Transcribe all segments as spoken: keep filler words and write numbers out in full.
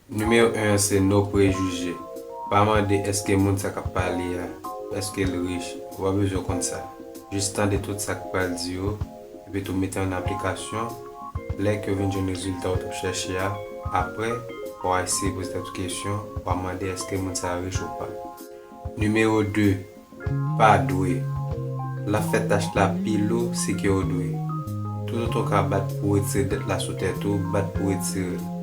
Nimewo en an se no prejije. Pa mande èske moun sa k ap pale a, èske l rich. Ou pa bezwen konn sa. Jis tande tout sa k pral di yo, epi tou mete an aplikasyon. Lè ke w vin jwenn rezilta w t ap chèche a, apre, w a eseye poze tèt ou kesyon, w a mande èske moun sa a rich ou pa. Nimewo de, pa dwe. L ap fè tach la pi lou si ke w dwe. Toutotan w ka bat pou w retire dèt la sou tèt ou, bat pou w retire l.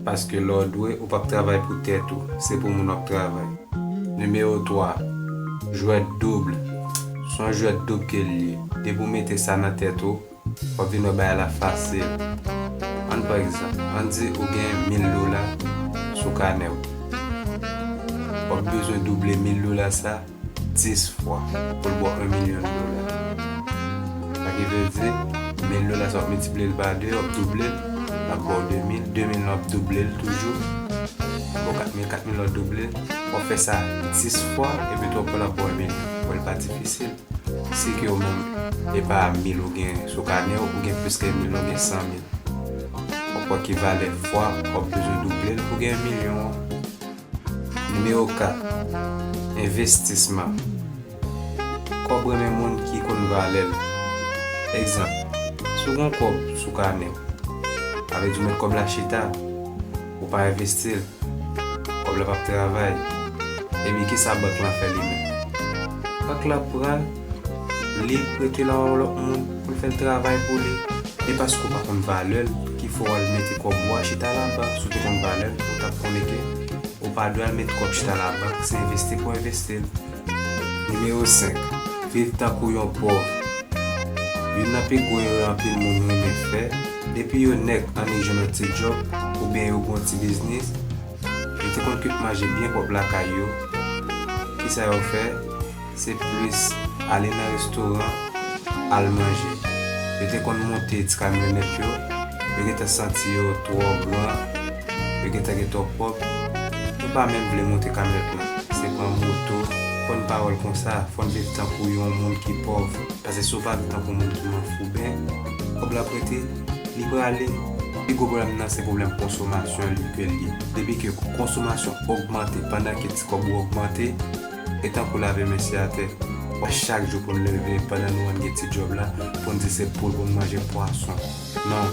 Paske lè w dwe, ou p ap travay pou tèt ou, se pou moun w ap travay. Nimewo twa, jwèt doub. Se yon jwèt doub ke l ye. Depi w mete sa nan tèt ou, w ap vin wè bagay la fasil. Ann pran egzanp, ann di ou gen mil dola sou kanè w. W ap bezwen double mil dola sa dis fwa pou l ba w yon milyon dola. Sa ki vle di, mil dola sa w ap miltipliye l pa de, w ap double l, l ap ba w de mil, de mil lan w ap double l toujou, l ap ba w kat mil, kat mil lan w double l, w ap fè sa dis fwa, epi tou w ap wè l ap ba w yon milyon. Bon, li pa difisil. Si ke w menm, e pa mil ou gen sou kanè w, ou gen plis ke mil, ou gen san mil. W ap wè ki valè fwa w ap bezwen double l pou gen milyon an. Nimewo kat, envestisman. Kòb renmen moun ki konn valè l. Egzanp, si w gen yon kòb sou kanè w, sa vle di w met kòb la chita, ou pa envesti l, kòb la p ap travay. Ebyen, kisa bank lan fè li menm? Bank lan pran l, li prete l a yon lòt moun pou l fè l travay pou li. E paske w pa konn valè l, ki fè w al mete kòb ou a chita labank. Si w te konn valè l, ou t ap konnen ke ou pa dwe al met kòb chita labank, se envesti pou envesti l. Nimewo senk, viv tankou yon pòv. Youn nan pi gwo erè anpil moun renmen fè, depi yo nèg annik jwenn yon ti djòb oubyen yo gen yon ti biznis, yo te konn kwit manje byen pwòp lakay yo. Kisa yo fè? Se plis ale nan restoran, al manje. Yo te konn monte ti kamyonèt yo, yo gentan santi yo twò gran, yo gentan gen twò pwòp, yo pa menm vle monte kamyonèt lan. Se pran moto, konn pawòl konsa, fò n viv tankou yon moun ki pòv. Paske si w pa viv tankou moun ki manfouben, kòb la ap rete, li prale. Pi gwo pwoblèm nan se pwoblèm konsomasyon li ke l ye. Depi ke konsomasyon ogmante pandan ke ti kòb ou ogmante, e tankou lave men se atè. Wè chak jou pou n leve pandan nou ann gen ti djòb la, pou n di se poul pou n manje pwason. Non.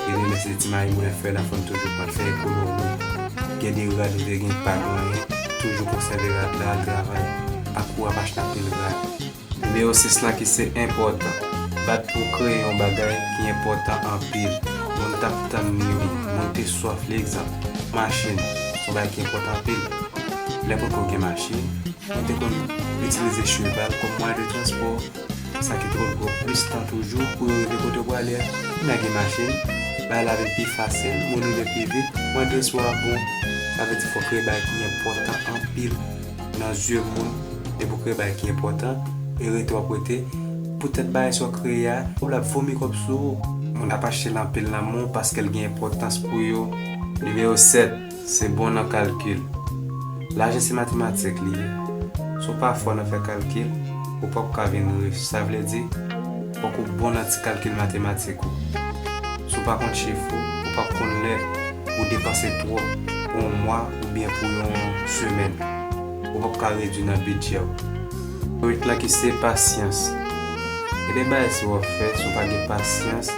Gen de lè se ti mayi mwen fè la, fò n toujou pran fè ekonomi. Gen de rad ou te gen pa gen anyen, toujou konsève rad la, al travay. Pa kouri ap achte anpil rad. Nimewo sis lan ki se enpòtan. Bat pou w kreye yon bagay ki enpòtan anpil. Moun t ap tann li wi. Moun te swaf li, egzanp, machin. Se yon bagay ki enpòtan anpil. Lè pou w gen machin, yo te konn itilize cheval kòm mwayen de transpò. Sa ki te konn pran plis tan toujou pou yo rive kote yo prale a. Kounye a gen machin, bagay la vin pi fasil, moun rive pi vit, mwayen de transpò a bon. Sa vle di fò w kreye bagay ki enpòtan anpil nan zye moun, depi w kreye bagay ki enpòtan, e rete w ap rete, poutèt bagay sa w kreye a, kòb la ap vomi kòb sou ou. Moun ap achte l anpil nan men w paske l gen enpòtans pou yo. Nimewo sèt, se bon nan kalkil. Lajan se matematik li ye. Si w pa fò nan fè kalkil, ou p ap ka vin rich. Sa vle di, fòk ou bon nan ti kalkil matematik ou. Si w pa konn chif ou, ou p ap konn lè ou depanse twòp pou yon mwa oubyen pou yon semèn. Ou p ap ka redui nan bidjè w. Uit lan ki se pasyans. Gen de bagay si w ap fè, si w pa gen pasyans,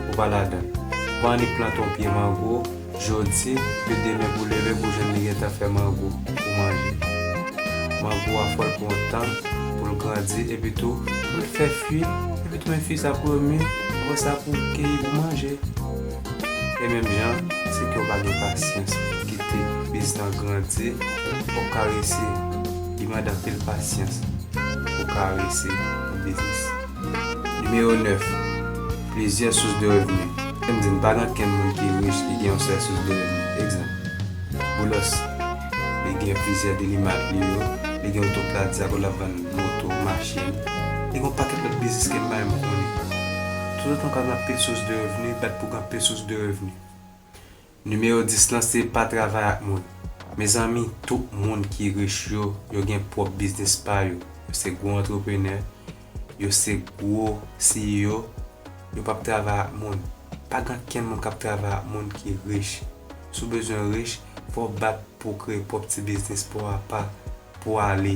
ou pa ladan l. Ou pa annik plante yon pye mango, jodi, ke demen pou leve pou jwenn li gentan fè mango pou manje. Mango a fò l pran tan pou l grandi, epi tou pou l fè fwi, epi tou men fwi sa pou yo mi, apre sa pou keyi pou manje. E menm jan, si ke w pa gen pasyans pou kite biznis lan grandi, w ap ka resi. Li mande anpil pasyans pou w ka resi yon biznis. Nimewo nèf, plizyè sous de revni. Kòm di m, pa gen okenn moun ki rich ki gen yon sèl sous de revni. Egzanp, Boulos, li gen plizyè delimat li yo, li gen oto plat, zago l ap vann moto, machin. Li gen yon pakèt lòt biznis ke m pa menm konnen. Toutotan w ka gen anpil sous de revni, bat pou gen anpil sous de revni. Nimewo dis lan se pa travay ak moun. Mezanmi, tout moun ki rich yo, yo gen pwòp biznis pa yo. Yo se gwo antreprenè, yo se gwo C E O, yo p ap travay ak moun. Pa gen okenn moun k ap travay ak moun ki rich. Si w bezwen rich, fò w bat pou w kreye pwòp ti biznis pa w apa pou w ale.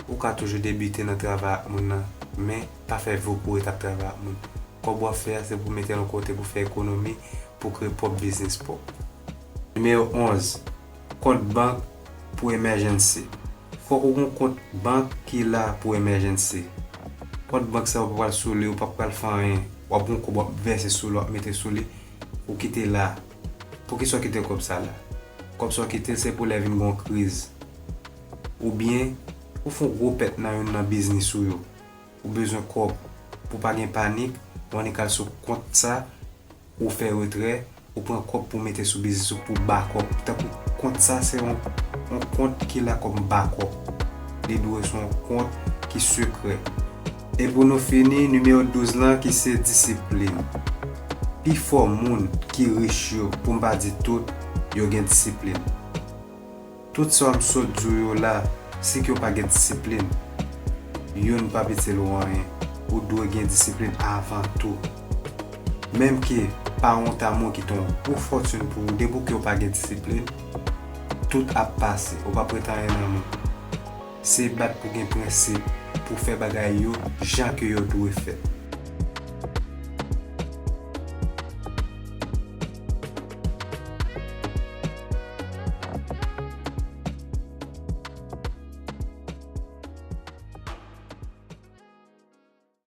Ou ka toujou debite nan travay ak moun nan, men pa fè vi w kouri t ap travay ak moun. Kòb w ap fè a, se pou w mete l yon kote pou w fè ekonomi, pou w kreye pwòp biznis pa w. Nimewo onz, kont bank pou emèjènsi. Fòk ou gen yon kont bank ki la pou emèjènsi. Kont bank sa yo pa pral sou li, ou pa pral fè anyen. W ap gen yon kòb w ap vèse sou li, w ap mete sou li, ou kite la. Poukisa w kite kòb sa la? Kòb sa w kite l se pou lè vin gen yon kriz. Oubyen, ou fè yon gwo pèt nan youn nan biznis ou yo. Ou bezwen kòb. Pou w pa gen panik, ou annik al sou kont sa, ou fè retrè, ou pran kòb pou w mete sou biznis ou pou bakòp. Tankou kont sa se yon, yon kont ki la kòm bakòp. Li dwe se yon kont ki sekrè. E pou nou fini, nimewo douz lan ki se disiplin. Pifò moun ki rich yo, pou m pa di tout, yo gen disiplin. Tout sa m sot di w yo la, si ke w pa gen disiplin, youn p ap itil ou anyen. Ou dwe gen disiplin avan tou. Menm ke paran w ta mouri kite yon gwo fòtin pou ou, depi ke w pa gen disiplin, tout ap pase, ou p ap ret anyen nan men w. Se bat pou gen prensip, pou fè bagay yo jan ke yo dwe fèt.